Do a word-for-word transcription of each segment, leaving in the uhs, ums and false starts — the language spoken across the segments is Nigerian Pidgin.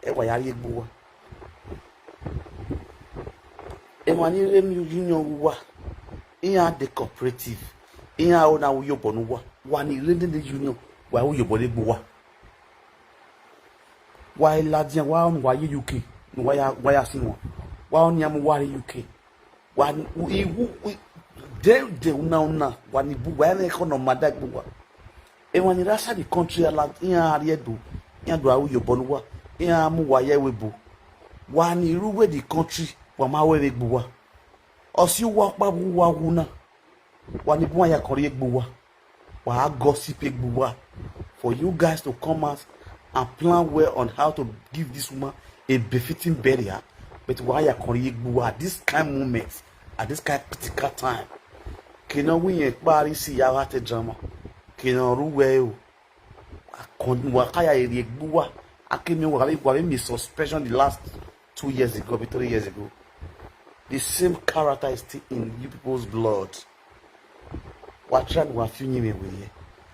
E wa ya ri egbo wa. E wa ni re mi union wa. Iya de cooperative. Iya o na uyo bonu wa. Wa ni re ni union. Wa uyo bonu egbo wa. Wa e la dia wa on wa ye U K. Wa ya wa ya si won. Wa on ya mu wa ri U K. Wa ni u i u u de de una una. Wa ni bu wa ne ko no mada bu wa. E wa ni rasa the country ala iya ri egbo. Iya do awu yo bonu wa. Iya mu wa ye we bu. Wa ni ru we the country. Wa ma we we bu wa. Osi wa pa bu wa wu na. Wa ni bu wa ya kori egbo wa. Wa gossip egbo wa. For you guys to come out and plan well on how to give this woman a befitting burial. But wa ya kori egbo wa at this kind moment, at this kind critical time. Kina we yen pari si ya wa te drama. Kina ru we o. Wa ka ya ri egbo wa. Akemi wa wa mi suspension the last two years ago, abi three years ago. The same character is still in you people's blood. Wa try wa fi yin me we ye.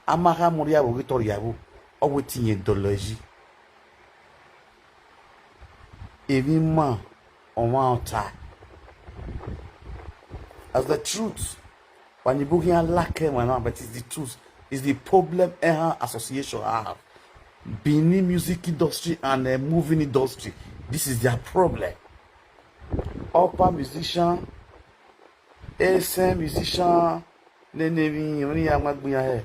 Ama ha mo ri awo ri to ri awo. O we ti yen doloji. Evi ma o ma ota. As the truth. Wa ni bu yin lack e wa na, but it's the truth. It's the problem Eha Association have. Benin music industry and uh, moving industry. This is their problem. Upper musician, A S M musician, ne ne mi ni ya ma gbe ya he.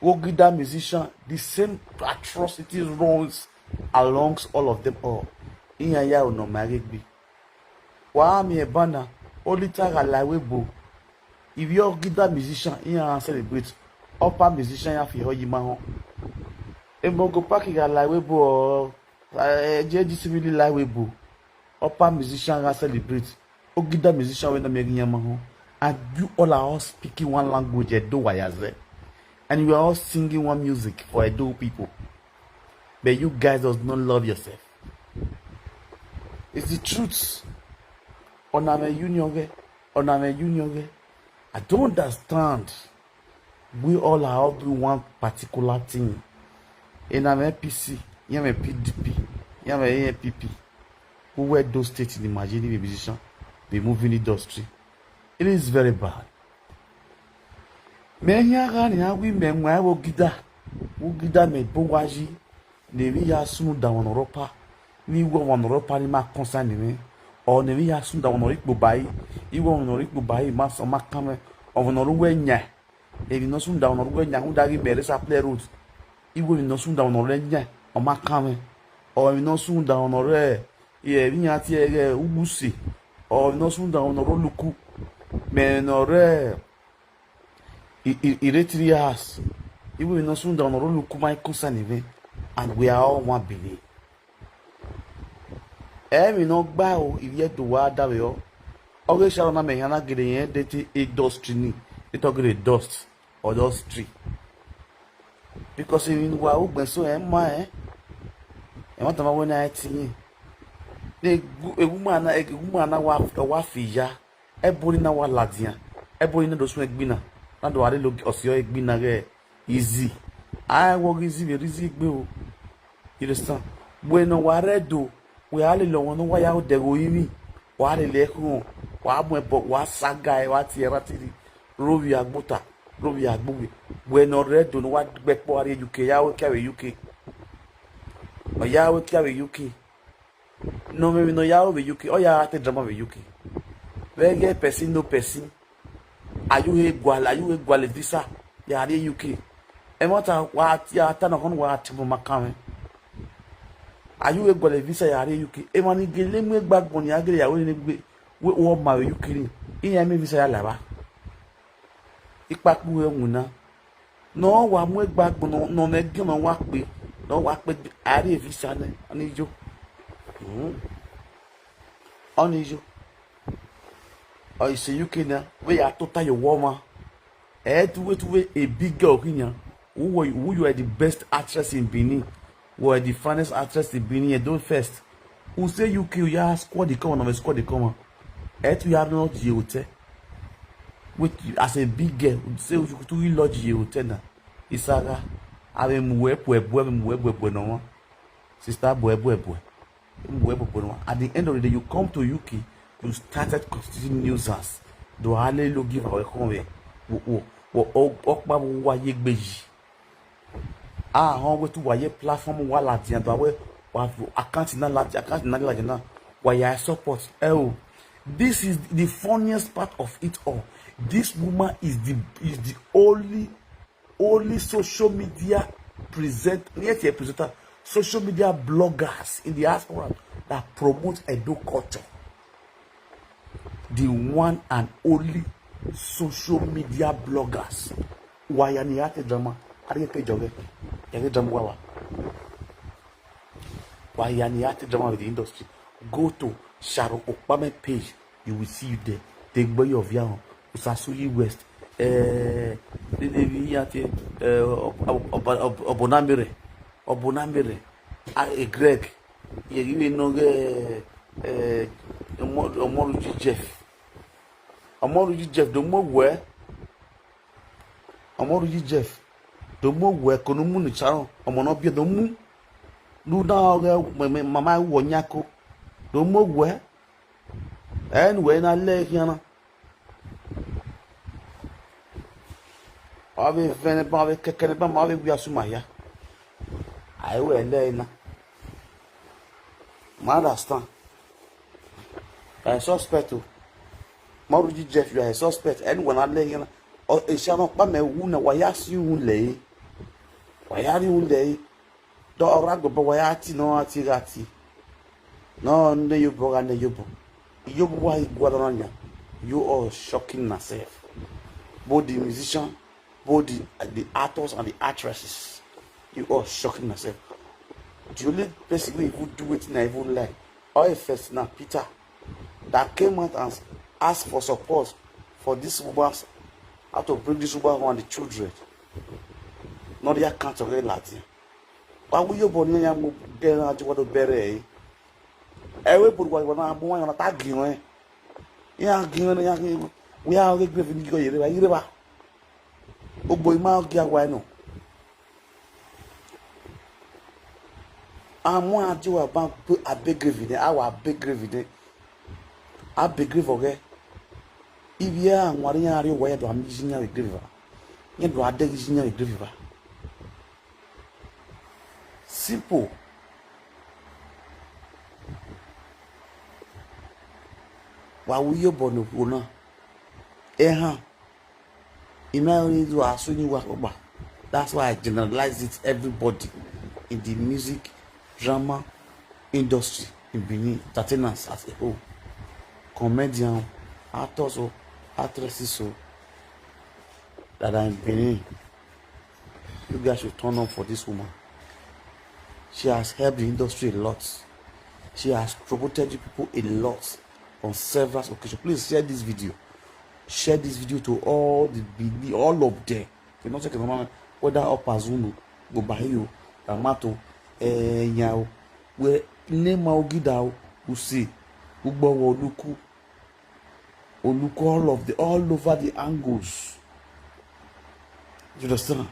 Ogida musician, the same atrocities runs amongst all of them all. Iya ya o no ma gbe. Wa mi e bana, o lita ga la we bo. If you Ogida musician, iya celebrate. Upper musician ya fi ho yi ma ho. E mo go pack ga la we bo. Eh, je ji civil la we bo. Upper musician ga celebrate. Ogida musician we na me gi ya ma ho. And you all are all speaking one language, Edo Wayaze. And you are all singing one music for Edo people. But you guys does not love yourself. It's the truth. Ona me union ge. Ona me union ge. I don't understand. We all are all doing one particular thing. In an N P C, you have a P D P, you have a N P P. Who were those states in the margin musician, the moving industry? It is very bad. Me nya ga ni awi me nwa wo gida. Wo gida me bo waji. Ne vi ya sunu da wono ropa. Ni wo wono ropa ni ma concern ni me. O ne vi ya sunu da wono ri kpo bai. I wo wono ri kpo bai ma so ma kan me. O wono ru we nya. E vi no sunu da wono ru we nya. Hu da gi mere sa play road. I wo vi no sunu da wono re nya. O ma kan me. O vi no sunu da wono re. Ye vi nya ti e ge ugusi. O vi no sunu da wono ro luku. Me no re. I, I, I rate three hours. Iwe no soon down ro look my concern even. And we are all one belief. Emi no gba o, if you do what that we all. Oge shall na me yana gede yen de ti industry ni. It ogre dust or dust tree. Because in wa o gbe so e ma e. E ma tama wona e ti yin. De e woman na e woman na wa wa fi ya. Ebony na wa ladian. Ebony na do sun egbina. Na do are lo osio egbina ge easy. Ai wo easy be easy gbe o. You understand? Bueno, wa redo. We are le lo won wa ya o de go yin. Wa le le kun. Wa bu ebo wa saga e wa ti era tiri. Rovi agbota. Rovi agbuwe. Bueno, redo no wa gbe po are U K ya we ke we U K. O ya we ke we U K. No, maybe no, ya we U K. Oh, ya te drama we U K. Where get person, no person. Are you a gwal? Are you a gwal visa? Ya are U K. E mo ta wa ya ta no kon wa ti mo makame. Are you a gwal visa? Ya are U K. E mo ni gele mu egba gbon ya gele ya we ni gbe. We o ma we U K ni. Iya me visa ya laba. Ipa ku e mu na. No wa mu egba gbon no me gin no wa pe. No wa pe are visa ne. Ani jo. Hmm. Ani jo. Oh, it's a U K now. We are total your woman. Eh, to wait, to wait a big girl here. Who were you? Who you are the best actress in Benin? Who are the finest actress in Benin? You do first. Who say U K? You ask squad the come on, squad the come on. Eh, to you have not the hotel. Wait, you- as a big girl, say you to you lodge the hotel now. Isaga, I mean, we we we we we no. Sister, we we we. Mwe bobo no. At the end of the day, you come to U K, you started constituting nuisance. Do ale lo give away come here. Wo wo wo o okpa wo wa ye gbeji. Ah, hon we tu wa ye platform wa la dia do we wa account na la account na la na wa ya support. Eh, oh. This is the funniest part of it all. This woman is the is the only only social media present yet a presenter, social media bloggers in the diaspora that promote Edo culture. The one and only social media bloggers. Wayani ate drama. Are you page of it? Are you drama? Wayani ate drama with the industry. Go to Sharo Okpame page. You will see you there. They go your view. Usasuyi West. Eh, the the the ate eh Obonamere. Obonamere. Ah, eh, Greg. You even know eh eh Omoruji Jeff. Omoruji Jeff. The more where Omoruji Jeff. The more where kono mu ni charo. Omo no bi the mu. Lu na oge mama wo nyako. The more where. Anyway, na le hiana. Ave vene ba ave kekene ba ma ave wi asuma ya. Ai we le na. Ma understand. I suspect o. Maruji Jeff, you are a suspect. Anyone I lay in. O e sha no pa me wu na wa ya si wu le. Wa ya ri wu le. Do ora go ba wa ya ti no ati gati. No ne yo bo ga ne yo bo. Yo bo wa igwa do nya. You are shocking yourself. Both the musician, both the, the actors and the actresses. You are shocking yourself. The only person who even do it na even lie. All first na Peter that came out and asked for support for this woman, how to bring this woman and the children. Not the account of the Latin. But we you born ya mo get na ti wa do bere. E we put wa na mo wa na ta gi won. Ya gi won ya gi won. We are the grave ni go yere ba yere ba. Ogbo ima gi awa no. Amo ajo wa ba abeg grave ni awa abeg grave ni. Abeg grave oge. Ibi a nwari ya ri wa ya do am ji nya grave ba. Ya do adeg ji nya grave ba. Simple. Wa wu yo bono ona. Eh ha. Ima only do asu ni wa oba. That's why I generalize it everybody in the music, drama industry in Benin, entertainers as a whole. Comedian, actors o, actresses o, that are in Benin. You guys should turn up for this woman. She has helped the industry a lot. She has promoted you people a lot on several occasions. Please share this video. Share this video to all the Benin, all of them. You know, take a moment. Whether up as Unu, Gobahiyo, Amato, eh, Nyao, where Nema Ogidao, Usi, Ugbo Oluku, Oluku, all of the, all over the angles. You understand?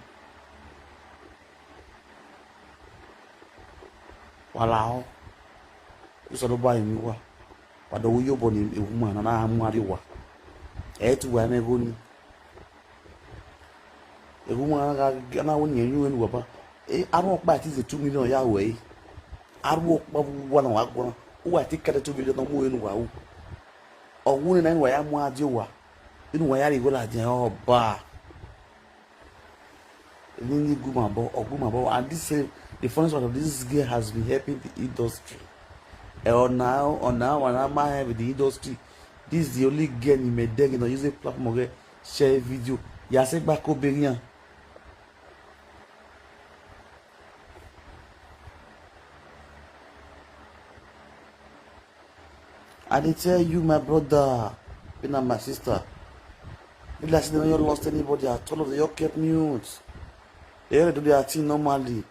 Walao. Usa do ba imi wa. Wa do yo bo ni e woman na na amu ari wa. E tu wa me go ni. E woman na ga na wo ni enu enu wa ba. E aru opa ti se two million ya we. Aru opa wa na wa go na. Wa ti kare two million no mu enu wa o. O wu ni na enu wa ya mu adi wa. Inu wa ya ri go la di o ba. Nini gumabo or gumabo, and this uh, the funniest part of this girl has been helping the industry. Eh, on now, on now, and I'm helping the industry. This is the only girl in Medeg in the using platform okay, share video. Ya se gba ko berian. I dey tell you, my brother, you na my sister. Be like say they no lost anybody at all. They all kept mute. They all do their thing normally.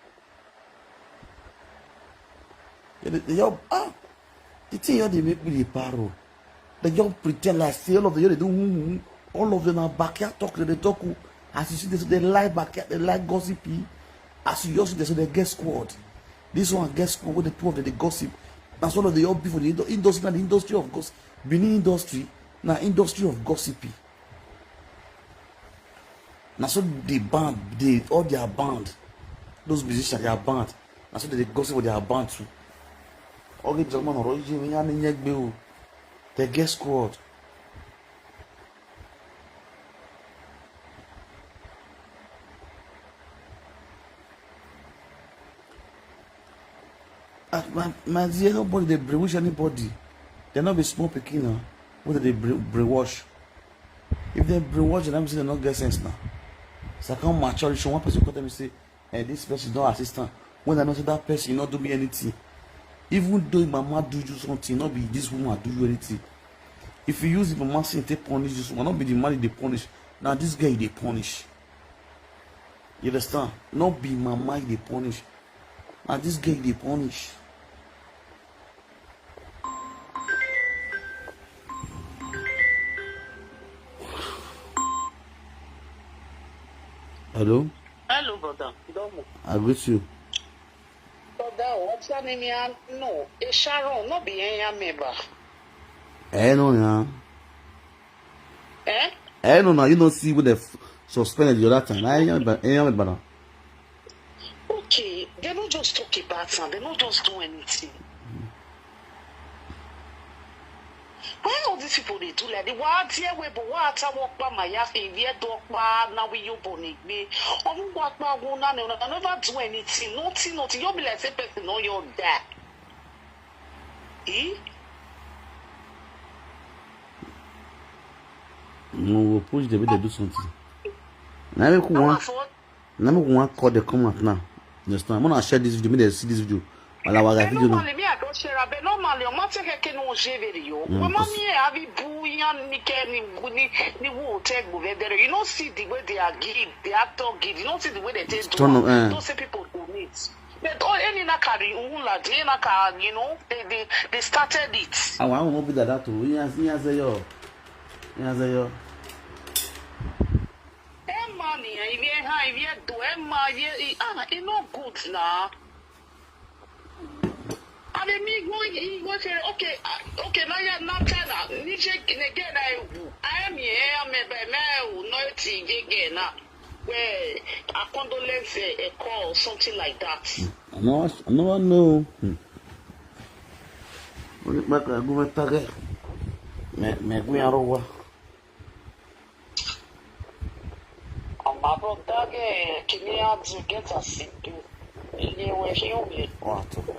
They, they, they all ah, the thing you dey make me dey paro. They just pretend like say all of them they do hmm, hmm, hmm. All of them are backyard talk. They, they talk. Oh. As you see, they, they lie backyard. They lie gossipy. As you just see, they say they get squad. This one get squad with the two of them they gossip. Na so dem dey all be for the indo-, industry, na the industry of gossip. Benin industry, na industry of gossipy. Na so the band, they, all their band, those musicians, their band, na so they dey gossip for their band too. Oge German ọ̀rọ̀ yìí mi yá ni yẹn gbé o. The guest squad. Ah, my, my dear, nobody dey brainwash anybody. They no be small pikin now. What they bra-, brainwash? If they brainwash, dem say they no get sense now. So I come mature, so one person come tell me say, "Hey, this person don assist am." When I know say that person no do me anything. Even though mama do you something, no be this woman do you anything. If you use the mama sin take punish this woman, no be the man dey punish. Now this girl dey punish. You understand? No be mama dey punish. Now this girl dey punish. Hello? Hello, brother. Domo. I greet you. Brother, what's your name? No, a Sharon, no be any member. Eh, no, yeah. Eh? Eh, no, no, you don't see what they f-, suspended the other time. I am, I am, brother. Okay, they no just talk about am, they no just do anything. Why all these people dey do like the wa tie we bo wa ta wo pa ma ya fe we do pa na we yo bo ni gbe. Onu wa pa wo na ne, una never do anything, nothing, nothing. You be like say person no your die. Eh? No, we push them, make they do something. Now we want, now we want call the come out now. You understand? When I share this video, make they see this video. Wala wala video now. Normally, me, I don't share, but normally, I'm not taking no share video. Mm, when mommy have it boo yan ni ke ni ni ni wo take go there. You know, see the way they are give, they are talk give. You know, see the way they take do. Turn on, eh. Don't say people donate. But oh, any na carry, you know, they, they, they started it. I want to be that too. Yes, yes, yo. Yes, yo. Emma ni, if you ha, if you do, Emma, you, ah, it no good na. I mean, me go, he go say, okay, ah, okay, now you're not China. Nije, again, I, I am here, I am here, but me, no, it's again now. Where a condolence, eh, a call, something like that. I know, I know, I know. Hmm. Only back, I go back again. Me, me, go and over. Amabo dage kini adu geta sidu. Ile we hiumi. Wato.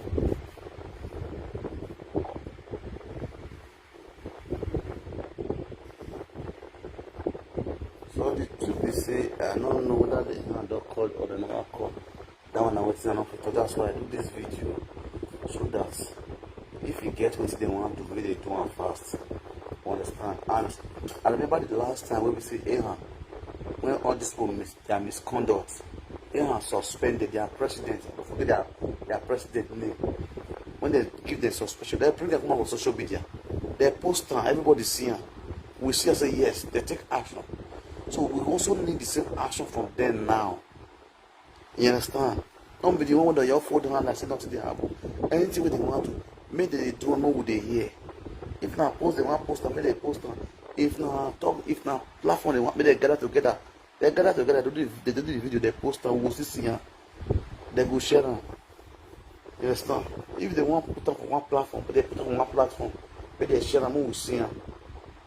So the truth be say, I don't know whether they hand don call or they never call. That one I want to know. That's why I do this video, so that if you get what they want to, really do am fast. You understand? And I remember the last time when we see Ehan, when all these people mis-, their misconduct, Ehan suspended their president. Don't forget their, their president name. When they give them suspension, they bring them come out on social media. They post am, everybody see am. We see and say yes, they take action. So we also need the same action from them now. You understand? Don't be the one with your fold hand and say nothing dey happen. Anything wey they want to, make they do am, we dey hear. If na post they want post am, make they post am. If na talk, if na platform they want, make they gather together. They gather together, do the, they do the video, they post am, we see am. They go share am. You understand? If they want put am for one platform, they put am for one platform. Make they share am, we see am.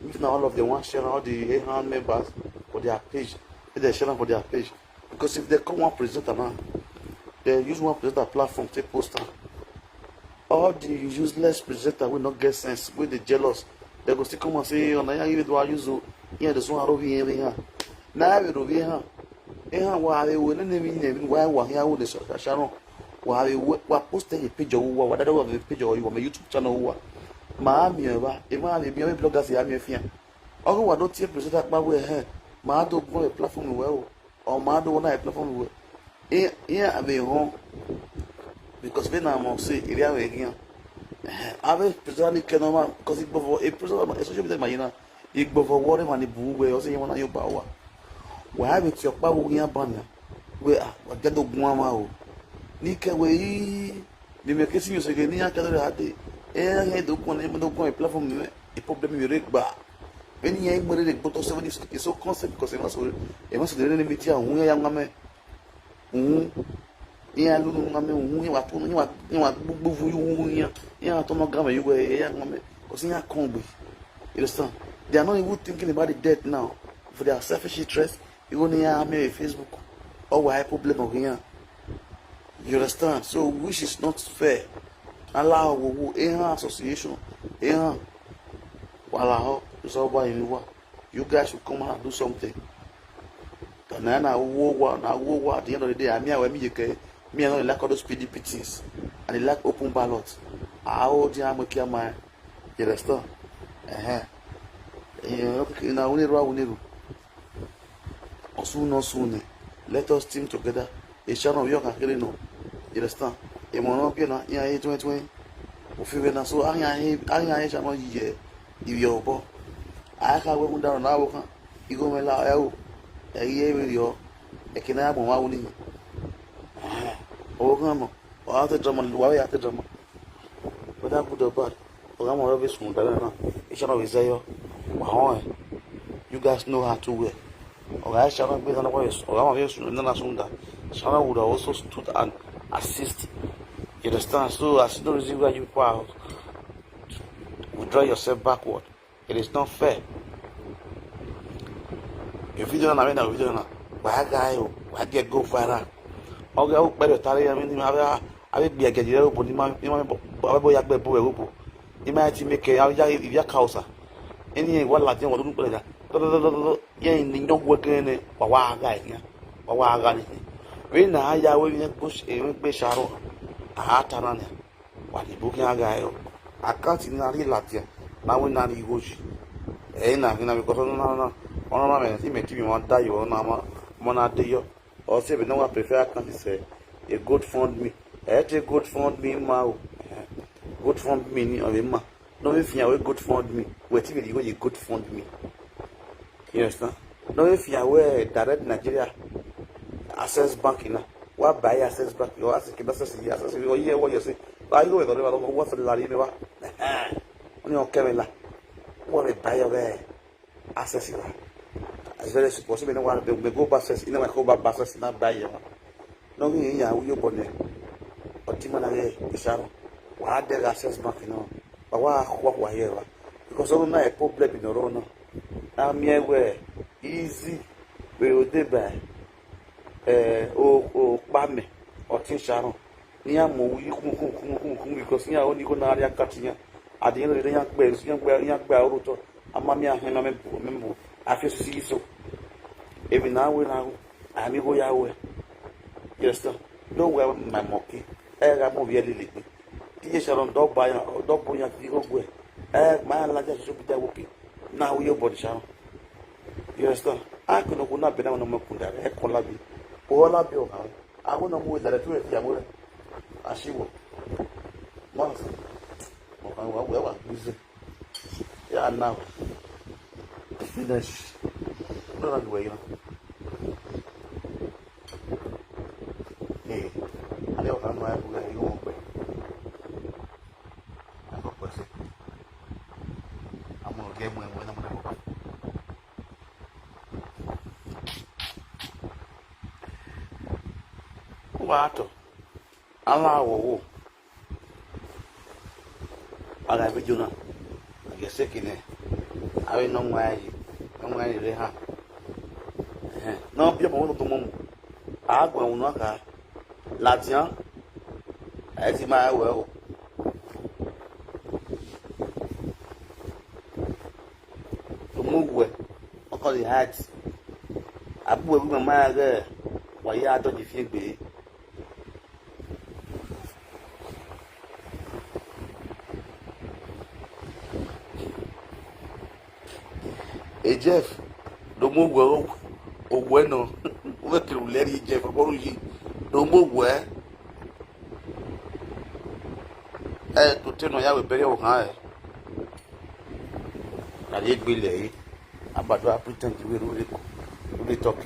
If na all of them want share am, all the eight hundred members for their page, make they share am for their page. Because if they come one presenter now, they use one presenter platform take post am. All the useless presenter wey no get sense, wey dey jealous, they go still come and say, "Oh, na here you do use o, here this one, here, here." Na here we do here. Eh, wa we we ne ne mi ne mi wa wa here we dey so Sharon. Wa we we wa post a page o, wa wa that we page o, wa my YouTube channel wa. Ma mi wa, e ma mi mi bloggers ya mi fi. Ogo wa don tear presenter pa we he. Ma do go a platform we o. O ma do na a platform we. E, e a be ho. Because we na mo say area we here. Eh, a be presenter ni ke no ma, because it before a presenter, a social media ma yina. Igbo for worry man ibu we o se yin wona yo ba wa. Wa ha be ti opa wo yin ban na. We a, wa je do gun ama o. Ni ke we yi, ni me ke si yo se ke ni a ke do ha de. Eh, eh, do kon, eh, do kon, eh, platform, eh, e problem yo re gba. Veni, eh, mo re gbo to seven is so constant because e ma so, e ma so de ne mi ti a un ya ya ngame. Un. Ya lu ngame un, ya wa tu, ya wa, ya wa bu, bu, bu, un, ya. Ya to no game, you go, eh, ya ngame. Because ya kon gbe. You understand? They are not even thinking about the death now. For their selfish interest, you go near me Facebook. Oh, why problem of here? You understand? So, which is not fair. Ala wo wo, eh, association, eh, wala ho, so why you wa? You guys should come out and do something. But na, na wo wa, na wo wa. At the end of the day, I mean, I will me, okay? Me, I don't like all those P D P things. And they like open ballot. I hold you, I'm okay, my. You understand? Uh-huh. You know, okay, now, we need to, we need to. Osun no sun, eh. Let us team together. E shall not be your, no. You understand? E mo no ke na, ya, e twenty twenty. Ofi we na so, anya, anya, e shall not ye. If you bo. I can't wait down now, okay? You go me la, eh, oh. Eh, yeah, we yo. E kina ya mo wa uni. Oh, come on. Wa te drama, wa ya te drama. Whether good or bad, oga mo always sun da na. E shall not be say yo. Wa ho, eh. You guys know how to wear. Oga, e shall not be na wa, oga mo be sun na na sun da. Shall not would also stood and assist. You understand? So I see no reason why you people are, withdraw yourself backward. It is not fair. If you don't have any video now, why guy, why get go viral? Okay, I will better tell you, I mean, I will, I will be a get you, but you might, you might, but I will be a good boy. You might make a, I will, if you are causa. Any one like you, what do you play that? Yeah, in the young work in it, but why guy, yeah? But why guy? When I, I will be a bush, a big shadow. A hat and on. Wa ni buki aga yo. Account ni na ri latia. Na we na ri goji. Eh, na, na, because no, no, no. Ono ma me, si me ti mi wa da yo, na ma, mo na de yo. O se be no wa prefer account se. E GoFundMe. Eh, te GoFundMe ma o. Eh, GoFundMe ni o be ma. No me fi ya we GoFundMe. We ti be di go ye GoFundMe. You understand? No, if you are aware, direct Nigeria, Access Bank, you know. What buy Access Bank? You ask the Access, Access, you hear what you say. Why you don't know what the lari me wa? When you come la, what we buy your way? Access, you know. It's very supposed to be no one, they go back access, you know, go back access, not buy you. No, me, yeah, we open it. But you man, I get, it's a, what the Access Bank, you know. But what, what, what, yeah, because all my problem, you know, no. Na mi ewe easy we o de ba, eh, o, o pa me, o tin sharon. Ni a mo wi kun, kun, kun, kun, kun, because ni a o ni ko na area kati ya. At the end of the day, ya gbe, ya gbe, ya gbe oro to. Ama mi a hen na me bu, me bu. A fi si so. Ebi na we na we. Ami go ya we. Yes, sir. No we my monkey. E ga mo bi e lele gbe. Ti ye sharon do ba ya, do bo ya ti go gbe. E ma la ja so bi ja wo ke. Na wo yo body sharon. You understand? A ko no ko na be na no mo kunda. E ko la bi. O la bi o ka. A ko no mo da le tu e ti amore. Ashiwo. Mo. Mo kan wa wa wa. Busy. Yeah, now. Finish. No, no, no, no. Hey, I don't know why I'm going to go. I'm going to get my, when I'm going to go. What? Ala wo wo. Aga video na. Aga seki ne. Awe no ngwa yi. No ngwa yi re ha. Eh, no bi mo to mo. Agba unu aka. Latian. E ti ma we o. To mo we. O ko di heart. Abu we ma ma ga. Wa ya to di fi gbe. E Jeff, do mo gwe o, o gwe no. O ve kiri leri Jeff, o boru yi. Do mo gwe. E, to te no ya we bere o kan e. Na ye gbe le yi. Abado a pretend we no dey, no dey talk.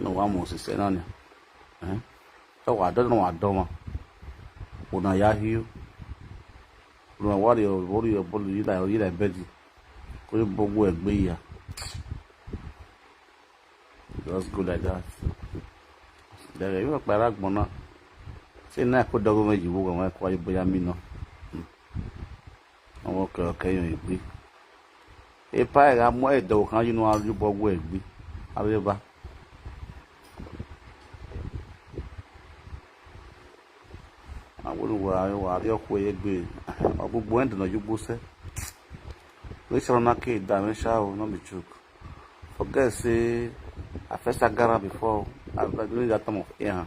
No one more say nothing. Eh? So I don't know what I don't want. Una ya hiyo. Una wari yo wari yo body you like you like bedi. Ko yo bogu egbe ya. Just go like that. There you are paragbona. Say na ko dogo meji wo gan ko ayo boya mi no. Àwọn ọkọ̀ ọ̀kẹ́ yóò gbé. Ipa ẹ̀rọ amú ẹ̀dọ̀ kan yìí nínú arúgbó ọgbọ́ ẹ̀gbí. Arẹ́bá. Àwọn olùwà àríwá àrí ọkọ̀ ẹ̀yẹ gbé. Ọgbogbo ẹ̀ ń dènà yóò gbósẹ́. Rachel Onake, Damisha, oh, no be joke. Forget say I first agara before. I don't need that time of here.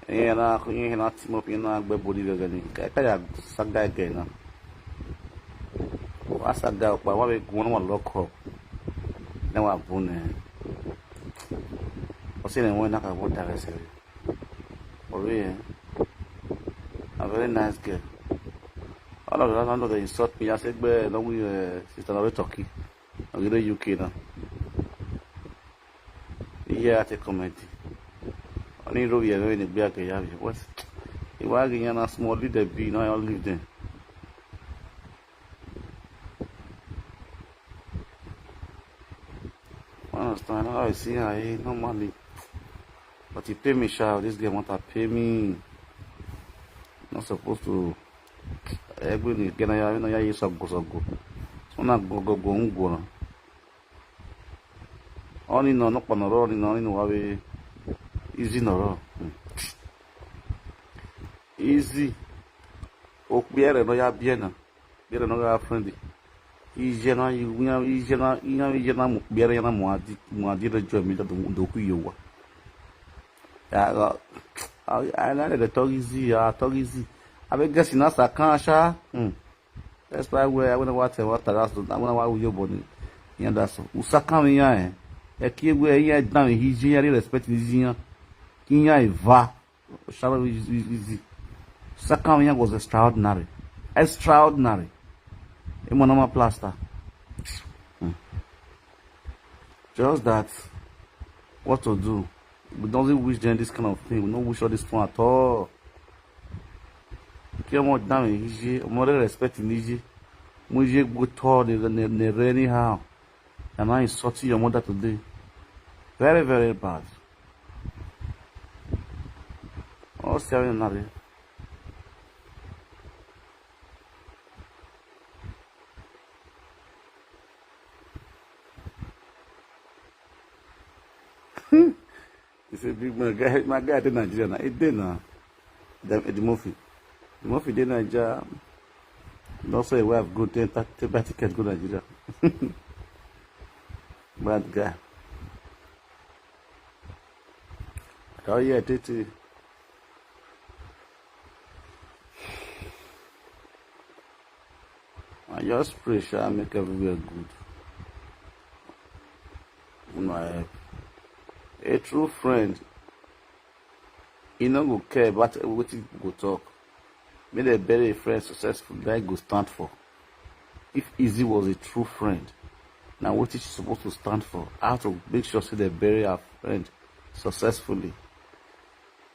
Ihe na ihe na team up ihe na agbe body we gani. Ka ka ya saga again na. Wa saga pa wa be gwan wa lock up. Na wa bune. O se ne won na ka won ta re se. O re. A very nice girl. Landlord, landlord dey insult me. I say, "Gbe, no we, eh, sister, no we talkie. No we dey U K now." Yeah, I take comment. Only road here, when the beer can have you. What? The wagon here na small, leave the be, no, I don't leave them. I understand how I see her, eh, normally. But he pay me sha, this girl want to pay me. Not supposed to. Egbe ni gena ya, na ya yi sogo sogo. So na go go go ngwo na. Oni no no pa no ro, oni no, oni no wa we. Easy no ro. Hmm. Easy. O kpiere no ya bie na. Kpiere no ya friendly. Ije na, ije na, ije na, ije na mu kpiere ya na mu adi, mu adi re jo mi do, do ku yo wa. Ya, I, I like the talk easy, ya, talk easy. I be guessing that's a can sha. Hmm. That's why we, I wonder what, what that's, I wonder why we your body. Yeah, that's Usaka mi ya, eh. E ki we ya down, he je ya respect ni ya. Ki ya eva. Shallow easy, easy. Second one was extraordinary. Extraordinary. Him a normal plaster. Hmm. Just that, what to do? We don't wish them this kind of thing. We don't wish all this one at all. Kí ọmọ dáhùn yìí ṣe, ọmọ rẹ respect ní ṣe. Mo ṣe gbó tọ́ ní, ní, ní rẹ anyhow. And now insulting your mother today. Very, very bad. Oh, sorry, Nari. He say, "Big man, guy, my guy dey Nigeria now." He dey now. The, the Murphy. The Murphy dey Nigeria. Not say we have good ten, thirty, thirty tickets go Nigeria. Bad guy. Oh yeah, Titi. I just pray, shall make everywhere good. Una help. A true friend, he no go care about wetin people go talk. Make dem bury a friend successful, that he go stand for. If Easy was a true friend, now what is she supposed to stand for? How to make sure say they bury her friend successfully?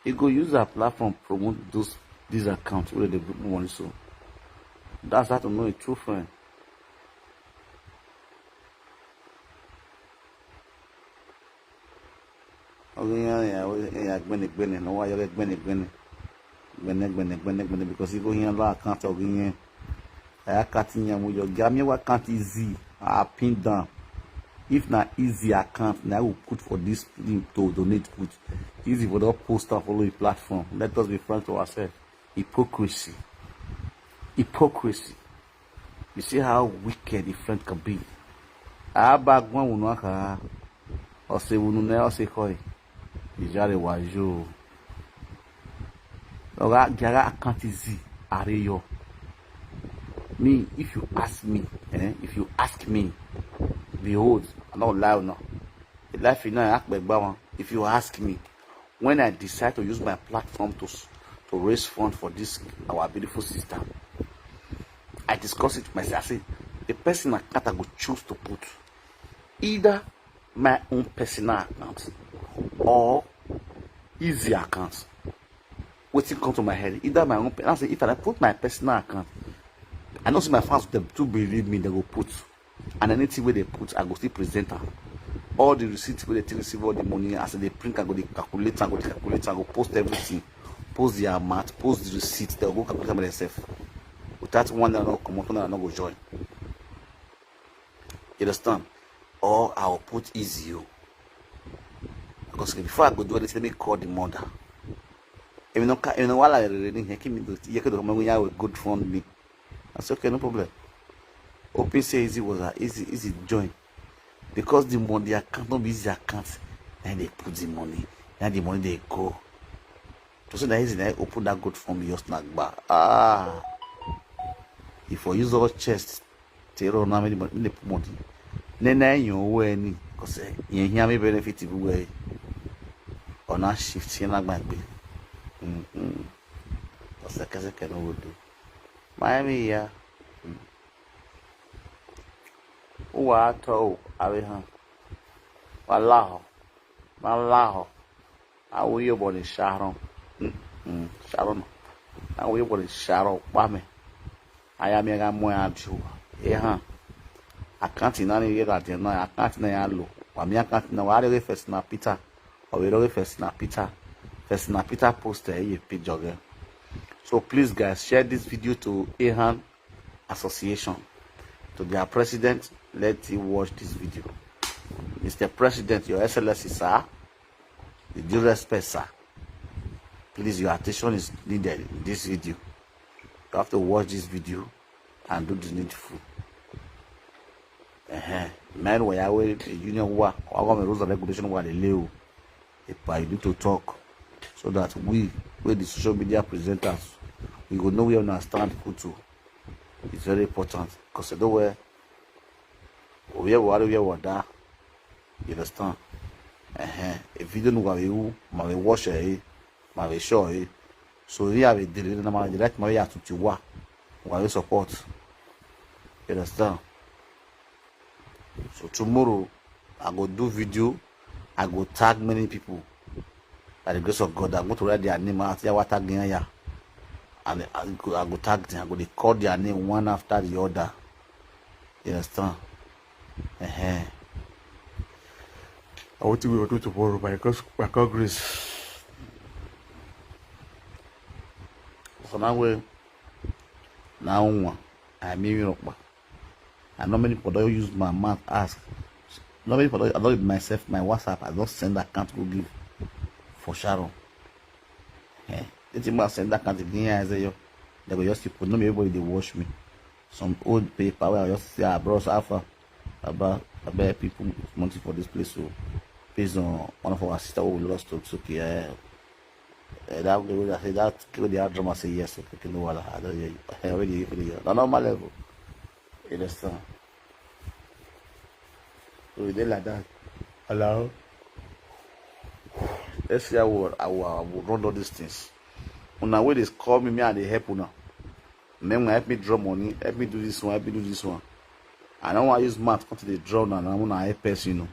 He go use her platform promote those these accounts where they put money. So that's how to know a true friend. Oge ya ya ya gbene gbene no wa ya gbene gbene gbene gbene gbene gbene because you go here la account oge here. I can't hear you. Your game wa can't Easy. I pin down. If na Easy account, na I will put for this thing to donate put. Easy for the post and follow the platform. Let us be frank to ourselves. Hypocrisy. Hypocrisy. You see how wicked a friend can be. Abagwa wunu aka. Ose wunu ne ose koi. Ijare wajo. Oga gara account Easy are yo. Me, if you ask me, eh, if you ask me, behold, I don't lie now. The life you know, I act like Bama. If you ask me, when I decide to use my platform to s- to raise fund for this our beautiful sister, I discuss it with myself. I say the person I can't I go choose to put either my own personal account or Easy account. Wetin come to my head, either my own. I say if I put my personal account, I know say my fans dem too believe me, they go put. And anything where they put, I go still present am. All the receipts where they take receive all the money, as they print, I go dey calculate, I go dey calculate, I go post everything, post the amount, post the receipt, they go calculate am by themselves. Without one, they no come out, one, they no go join. You understand? Or I'll put Easy you. Because before I go do anything, let me call the mother. If you know, if you know what I really need, give me the, you could come and we have a good fund me. I say, "Okay, no problem." Open say Easy was a Easy, Easy join. Because the money, the account, not be Easy account. And they put the money. And the money they go. To say that Easy, they open that good fund me, just snack bar. Ah. If I use our chest, Tero na many money, they put money. Then I you when, because you hear me benefit way. On a shift, you not my be. Mm-hmm. That's the case I can do. Miami ya. Uwa ato awe han. Walaho. Malaho. Awo yo boni Sharon. Mm, Sharon. Awo yo boni Sharon. Pame. Aya mi ga mo ya ju. E han. Account na ni ye ga de na. Account na ya lo. Wa mi account na wa re first na Peter. Or we re first na Peter. First na Peter post e ye picture ge. So please, guys, share this video to Ehan Association, to their president. Let him watch this video. Mister President, Your Excellency, sir, with due respect, sir, please, your attention is needed in this video. You have to watch this video and do the needful. Uh-huh. Man, we are with the union work. Our government rules and regulation were the law. But you need to talk so that we, we the social media presenters, we go know we understand who to. It's very important because I don't wear we are we are that. You understand? Uh-huh. A video no we who ma we watch eh, ma we show eh. So we have a deal na ma direct ma we have to wa. We support. You understand? So tomorrow I go do video. I go tag many people. By the grace of God, I'm going to write their name out. Yawa tag ya. And I go, I go tag them. I go they call their name one after the other. You understand? Uh-huh. I want to be able to tomorrow by God's, by God's grace. So now we now one. I mean, you know, I know many people don't use my mouth ask. Not many people don't, I don't myself, my WhatsApp, I don't send account go give for Sharon. Eh, it's my send account again, I say, yo, they go just people, no, everybody they watch me. Some old paper where I just say, ah, bros, Alpha, about, about people money for this place. So, based on one of our sister who we lost to, it's okay. Eh, eh, that way, I say, that way, the hard drama say, yes, okay, no, I don't hear you. I already hear you. No, normal level. You understand? So, we dey like that. Hello? Let's see how we, how we, how we run all these things. Una wey dey call me, me, I dey help una. Then una help me draw money, help me do this one, help me do this one. I don't want use math come to the draw now, now una help person, you know.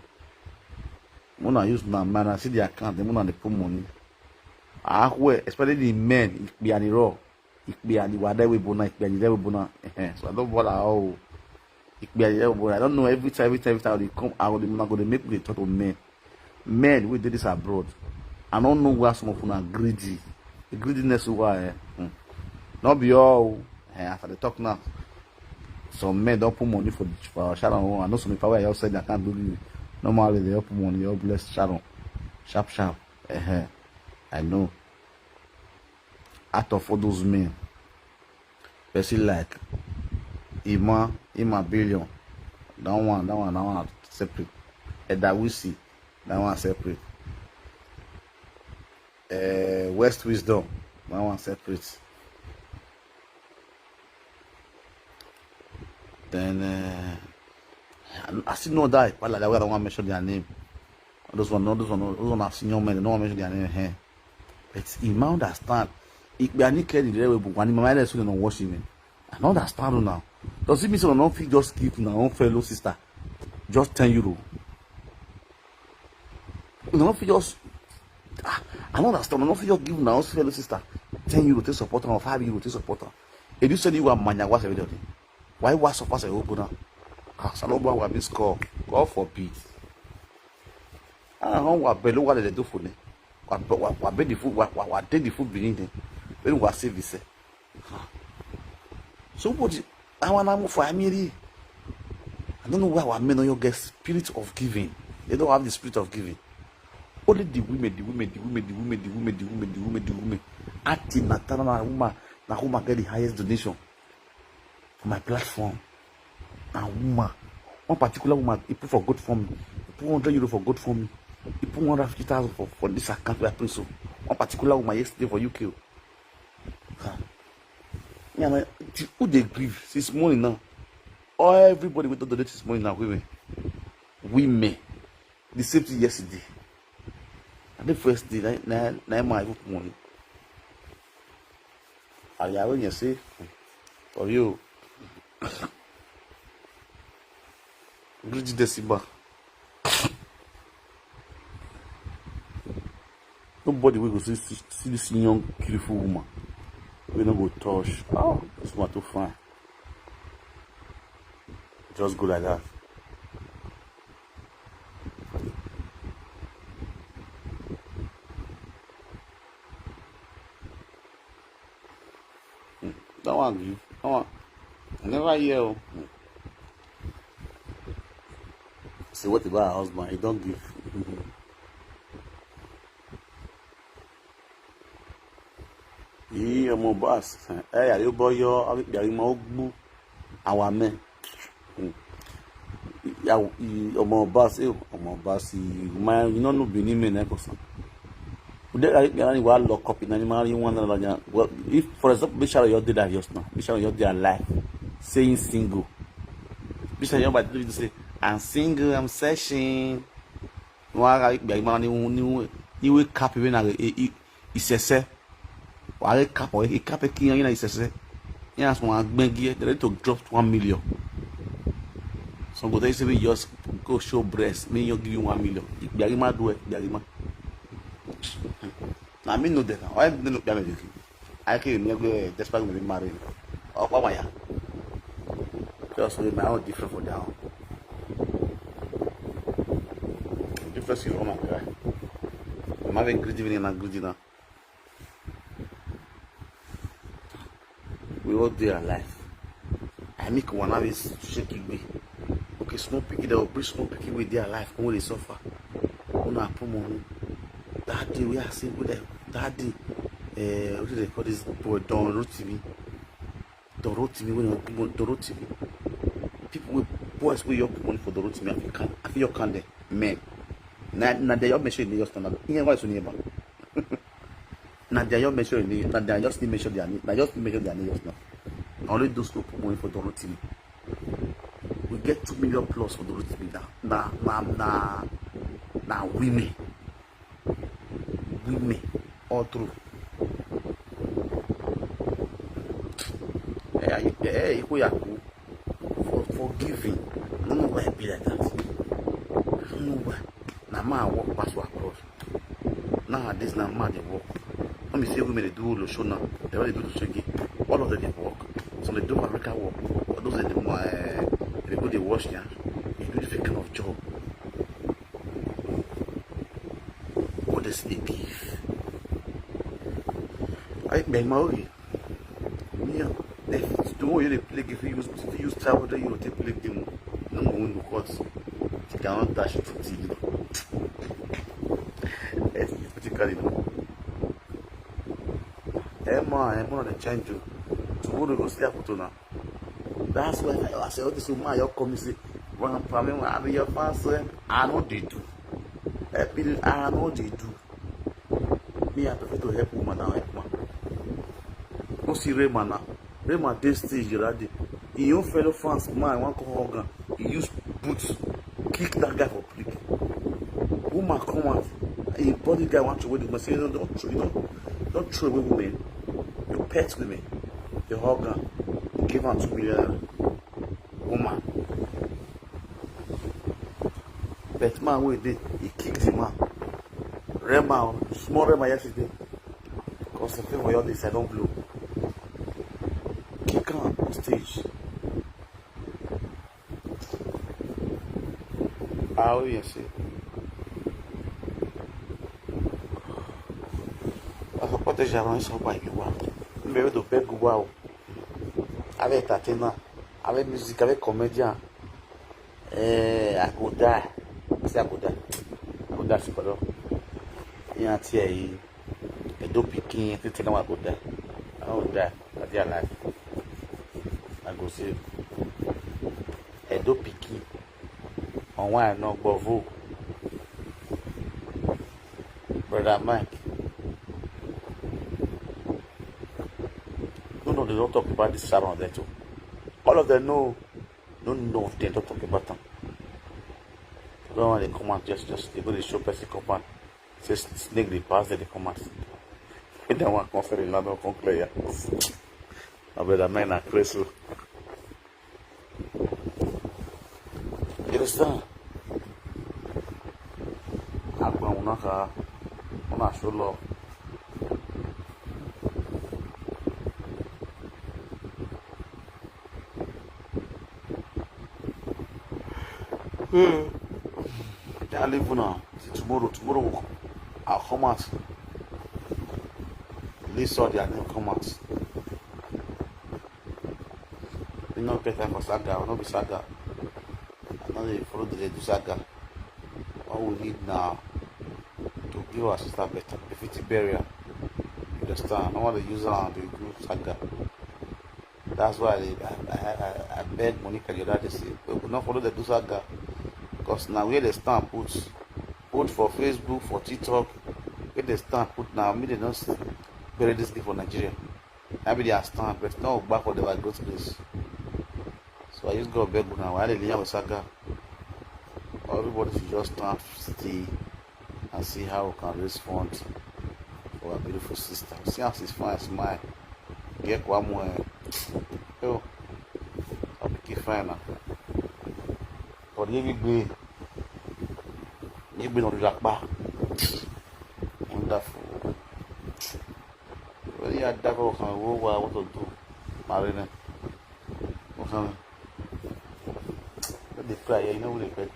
Una use na man, I see the account, then una dey put money. Ah, where, especially the men, Ikpe and Iro. Ikpe and the Wada wey bona, Ikpe and the Wada wey bona. Eh, so I don't bother how. Ikpe and the Wada wey bona. I don't know every time, every time, every time they come, I go dey, una go dey make me dey talk to men. Men wey dey this abroad. I don't know why some of una greedy. The greediness why, eh? Hmm. Not be all. Eh, as I dey talk now, some men don't put money for, for Sharon own. I know some people wey I just said I can't do it. Normally, they don't put money, they don't bless Sharon. Sharp, sharp. Eh, eh. I know. Out of all those men, person like Ima, Ima Billion, that one, that one, that one separate. Edawisi, that one separate. Eh, West Wisdom, that one separate. Then, eh, I, I still know that, but like, I don't want to mention their name. Those one, no, those one, no, those one are senior men. They don't want to mention their name. Eh. But you might understand. Ikpe and Ike, the level, but when my mind is not watching me, I don't understand now. Does it mean someone don't feel just give una own fellow sister just ten euro? Una no fit just, ah, I don't understand. Una no fit just give una own fellow sister ten euro to support her or five euro to support her. If you say you are manyawa everybody, why was so fast open now? Ah, Saloba wa miss call. God forbid. Ah, how wa belo wa le do for ne? Wa wa wa be the food wa wa wa dey the food beneath them. When wa save this. So what? I want to move for Amiri. I don't know why our men don't get spirit of giving. They don't have the spirit of giving. Only the women, the women, the women, the women, the women, the women, the women, the women. Auntie Natana, na woman, na woman get the highest donation for my platform. Na woman, one particular woman, he put for good for me. He put hundred euro for good for me. He put one hundred fifty thousand for, for this account where I pray so. One particular woman yesterday for U K. Huh. Yeah, man, the- who they grieve since morning now? All everybody with the donate this morning now, women. Women. The same thing yesterday. And the first day, na na na my book money. I already say, For you. Greedy Decima. Nobody will go see, see, see this young, beautiful woman. We no go touch. Oh, this woman too fine. Just go like that. Hmm, that one give. That one. I never hear. Oh. Hmm. Say what about her husband? He don't give. Yìí ọmọ bọ́ọ̀sì ẹ yàrá ó bọ́ yọ ọmọ ó gbú àwọn amẹ́. Ọmọ bọ́ọ̀sì ẹ ọmọ bọ́ọ̀sì máa iná nù bí ní mẹ́rin kò sàn. Ó dé láyé pé aláǹdí wàá lọ kọ́pì náà ní máa rí wọn náà lọ́jà. If, for example, bí sàrò yọ dé dàbí ọ̀sán, bí sàrò yọ dé alive, saying single. Bí sàrò yọ bá dé say, "I'm single, I'm searching." Wọn á ra ìgbà yìí máa ní ní ní wé cap ìwé náà ìṣẹ̀ṣẹ̀. Wàá rí cap ọ̀rẹ́ ìcap kí yan yín náà ìṣẹ̀ṣẹ̀. Yín àti wọn á gbẹ́ngí ẹ̀, they ready to drop one million. Some go tell you say we just go show breast, me you give you one million. Ìgbà yìí máa dùn ẹ̀, ìgbà yìí máa. Na me know that. Why me no pay me? I can never despite me marry. Or what why? Just with my own different for down. Difference is wrong, right? I'm having greedy and greedy now. We all dey alive. I make one have is shake it. Okay, small pikin, they will bring small pikin with their life, come wey dey suffer. Una put money. That day we are saying, that day, uh, what do they call this boy, Don Rotimi? Don Rotimi, wey Don Rotimi. People with boys wey your put money for Don Rotimi, I fit count, I fit your count them, men. Na na they your mention in your standard. Ihe nwa iso n'ebe. Na they your mention in, na they just mention their name. Na just mention their name just now. Only those who put money for Don Rotimi. We get two million plus for Don Rotimi now. Na na na na women. Women all through. Eh, eh, eh, Ikoyaku, for forgiving. I don't know why I be like that. I don't know why. Na man work pass our cross. Nowadays, na man dey work. Let me say women dey do Olosho now. They already do Olosho again. All of them dey work. Some dey do fabrica work. All those dey more, eh, they go dey wash their. They do different kind of job. What does they give? I beg my way. Me, ah, if the one you dey play, if you use, if you use travel, then you take play game. No more win because you cannot dash it to you. That's it, what you call it now. Emma, Emma, the change you. Tomorrow go see a photo now. That's why I say, "Oh, this woman, you come, you see, run for me, I be your fans, eh?" I know they do. Help me, I know they do. Me, I prefer to help woman than help man. Go see Rema now. Rema dey stage already. Him own fellow fans, man, wan come hug am. He use boots kick that guy for prick. Woman come out. Him body guy want to wait the man. Say, "No, don't throw, you don't, don't throw away women. You pet women." You hug am. You give am two million naira. Woman. But man wey dey, he kick the man. Rema, small Rema yesterday. Cause the thing for your this, I don't blow. Kick am on stage. Ah, oh yes. I support the Jaron so by you one. Maybe to beg wow. Avec entertainer, avec musique, avec comédien. Eh, I go die. Say I go die. I go die, see, brother. Yeah, tear. Edo pikin, you think I go die? I don't die. I dey alive. I go save. Edo pikin. On why I no go vote? Brother Mike. No, no, they don't talk about this Sharon there too. All of them know. No, no, they don't talk about them. Don't want to come out, just, just, they go to show person come out. Say snake dey pass, they come out. That one come say the land of come clear. My brother, man, I crazy. You understand? Agba unaka, una show love. Hmm. I leave now. Till tomorrow. Tomorrow we'll come. I'll come out. List all their name come out. We no get time for saga. We no be saga. I no dey follow the do saga. All we need now to give our sister better, befitting burial. You understand? I no want to use her and dey do saga. That's why I, dey- I, I, I, I beg Monica the other day say, we could not follow the do saga. Because now where they stand put, put for Facebook, for TikTok, where they stand put now, me they don't bury this thing for Nigeria. I be their stand, but now back for the like good place. So I just go beg now. Why they live with saga? Everybody should just stand still and see how we can raise funds for our beautiful sister. See how she's fine, smile. Get one more. Yo, I'll be fine now. But you be, you be not that bad. Wonderful. When you are that, what can we, what to do? Marina. What can we? But they cry, you know what they cry.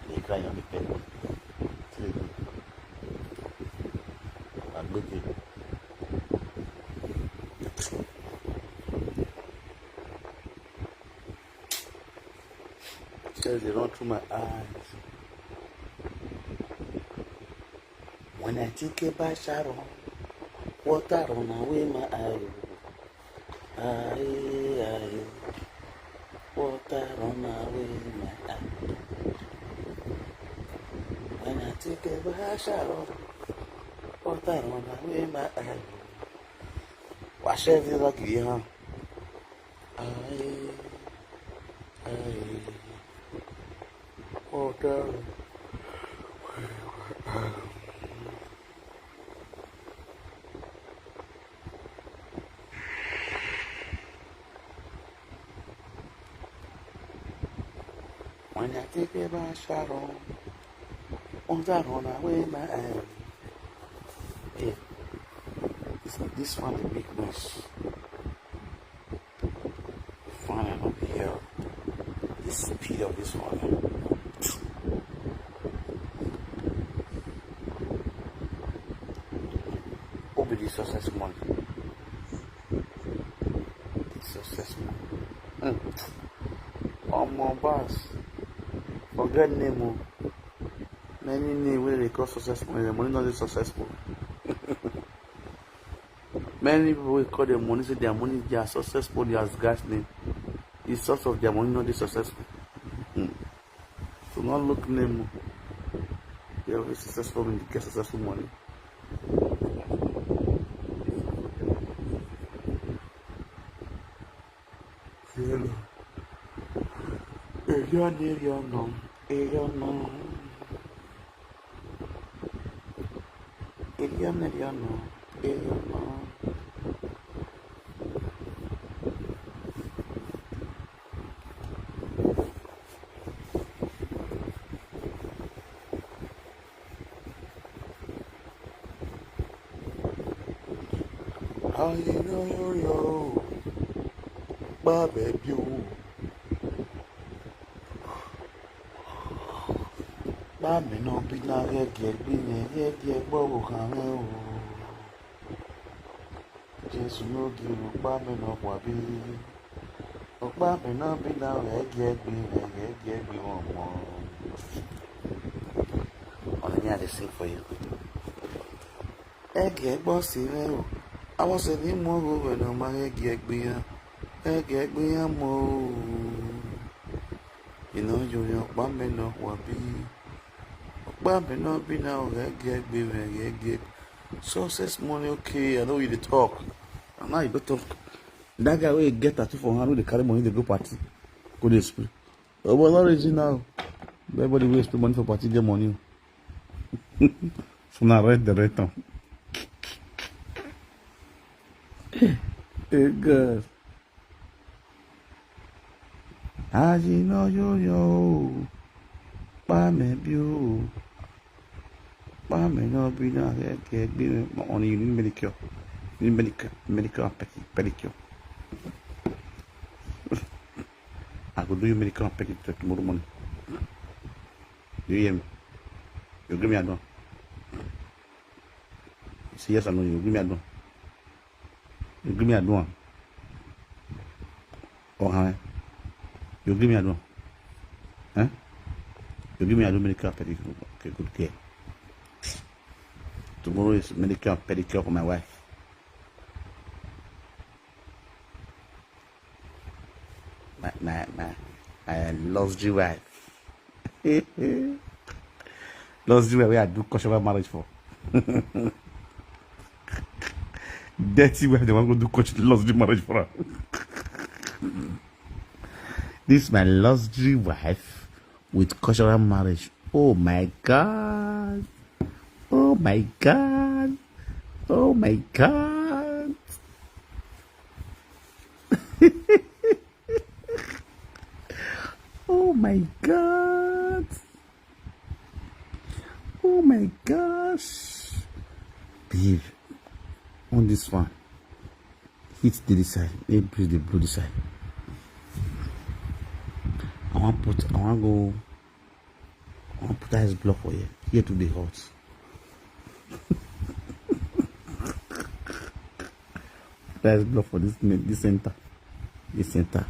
They cry, you know, they cry. See, they do. I'm with you. Tears dey run through my eyes. When I think about Sharon, water run away my eye. Aye, aye. Water run away my eye. When I think about Sharon, water run away my eye. Wash everything like you, huh? Aye, aye. Water. When I think about Sharon, won't I run away my eye? Hey, this, this one dey make noise. Fine, I don't hear the speed of this one. Open the success money. The success money. Hmm. Omo boss. Forget name o. Many name wey dey call success money, the money no dey successful. Many people wey call their money say their money, their success money as guy's name. The source of their money no dey successful. Hmm. So no look name o. You have a successful money, get successful money. Hello. Erion, erion, no. Erion, no. Erion, erion, no. Erion, no. Hallelujah. Bàbá bí o. Bá mi náà bí náà rẹ́gí ẹgbẹ́ yẹn, rẹ́gí ẹgbẹ́ òwò kan rẹ̀ o. Jésù ló di olùpá mi náà wà bí. Ọ̀pá mi náà bí náà rẹ́gí ẹgbẹ́ rẹ̀, rẹ́gí ẹgbẹ́ wọn mọ́. Ọ̀nà ní àdé sing for you. Ẹgẹ gbọ́ sí rẹ o. Àwọn sì ní mú owó rẹ̀ náà máa rẹ́gí ẹgbẹ́ yẹn. Rẹ́gí ẹgbẹ́ yẹn mọ́ o. Iná yorí ọ̀pá mi náà wà bí. Ọ̀pá mi náà bí náà rẹ́gí ẹgbẹ́ rẹ̀, rẹ́gí ẹgbẹ́. Success money, okay, I know you dey talk. And now you go talk. That guy wey get tattoo for hand, wey dey carry money, dey go party, go dey spray. Oh, but no reason now. Everybody wey spray money for party get money. So na rent the rent am. Hey, God. Àjìnà yóò yọ o, pa mí bí o, pa mí náà bí náà, kẹ̀kẹ́ gbé mi. Wọ́n ní you need manicure, you need manicure, manicure and pedi-, pedicure. I go do you manicure and pedicure tomorrow morning. Do you hear me? You give me a done. Say yes or no, you give me a done. You give me a done. Oh, hi. You give me a done. Huh? You give me a done, manicure and pedicure. Okay, good girl. Tomorrow is manicure and pedicure for my wife. My, my, my, my luxury wife. Luxury wife wey I do cultural marriage for. Dirty wife, they want to do cultural luxury marriage for her. This is my luxury wife with cultural marriage. Oh my God. Oh my God. Oh my God. Oh my God. Oh my gosh. Babe, on this one. Heat dey this side. Make breeze dey blow this side. I wan put, I wan go, I wan put ice block for here. Here too dey hot. Put ice block for this, this center. This center.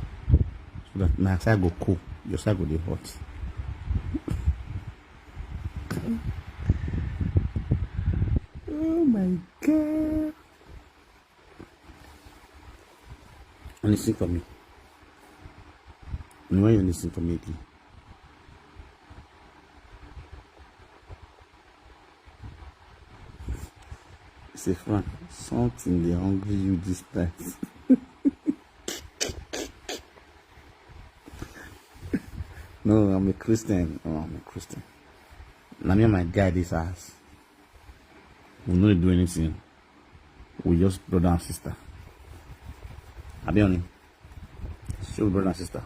So that my side go cool. Your side go dey hot. Oh my God. Listen for me. When you listen for me again. Say, Frank, something dey hungry you this night. No, I'm a Christian. Oh, I'm a Christian. Na me and my guy this house. We no dey do anything. We just brother and sister. I be on it. Still brother and sister.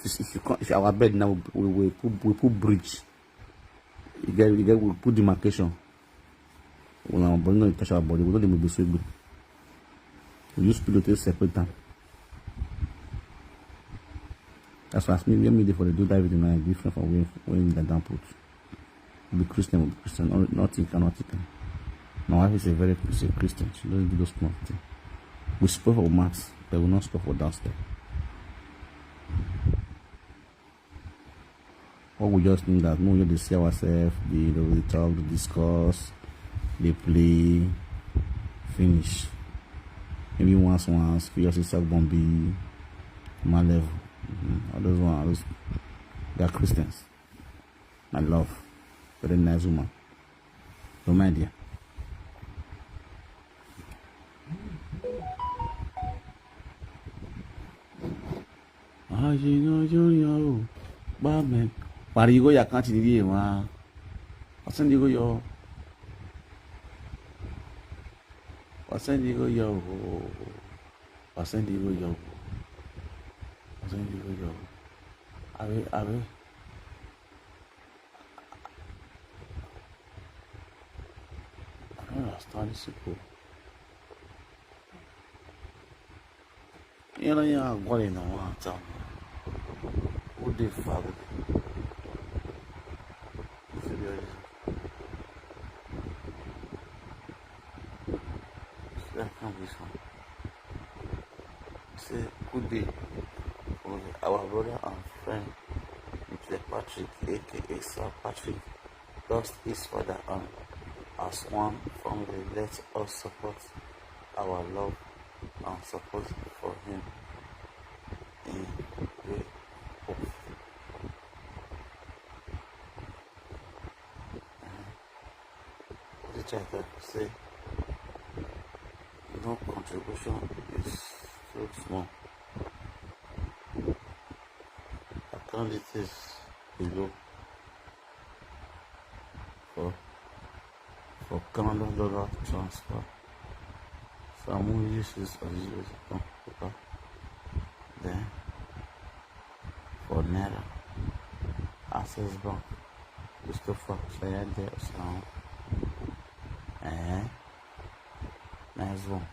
If, if you come, if our bed now, we, we put, we put bridge. You get, you get, we put demarcation. When our body no touch our body, we don't dey move this way. We use pillow to separate them. That's why as me, when me dey for the do that video now, different from when, when they don't put. Be Christian, we be Christian. No, nothing can, nothing can. My wife is a very, is a Christian. She doesn't do those kind of thing. We spoil for maths, but we not spoil for downstairs. What we just need that we just dey see ourselves, dey, you know, dey talk, dey discuss, dey play, finish. Maybe once, once, curiosity, Sagbon be my level. Mm-hmm. All those ones, they are Christians. My love. Very nice woman. No mind there. Àjìnà yóò yọ o, pa mí. Pariwo ya kan ti nílé wa. Ọ̀sán ni kò yọ. Ọ̀sán ni kò yọ o. Ọ̀sán ni kò yọ o. Ọ̀sán ni kò yọ o. Àbí, àbí. I don't understand these people. You know, yeah, I'm going in the one time. Who the fuck? This is the This guy can't be fun. Say, good day. Our brother and friend, Mister Patrick, A K A Sir Patrick, lost his father, and as one family, let us support our love and support for him in way of What did I say? No contribution is too small. Account details below for, for Canada dollar transfer. Some will use this or this way to come. Okay. Then for Naira, Access Bank, Gusto Fox, I had there some. Eh, nice one.